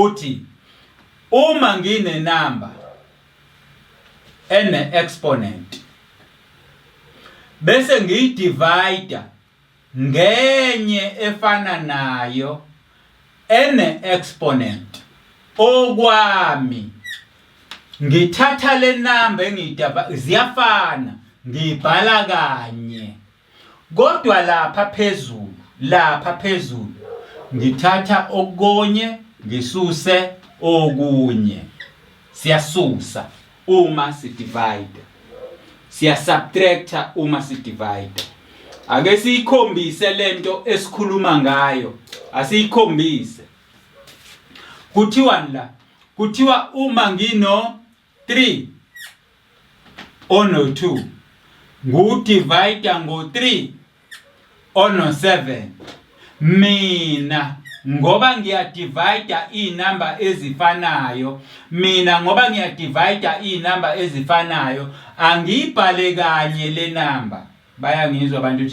Uthi uma ngine number ene exponent bese ngiyidivide ngenye efana nayo ene exponent, okwami ngithatha le number engiyidaba, ziyafana, ngiyibhala kanye, kodwa lapha phezulu, lapha phezulu ngithatha okunye ngisuse okunye. Siyasusa uma sidivide, siyasubtracta uma sidivide. Ake siyikhombise lento esikhuluma ngayo, asiyikhombise. Kuthiwani la? Kuthiwa uma ngino 3 ono 2, ngudivide ngo 3 ono 7, mina ngoba ngiyadivide iy'namba ezifanayo, mina ngoba ngiyadivide iy'namba ezifanayo, angiyibhale kanye le namba. Bayangizwa abantu ukuthi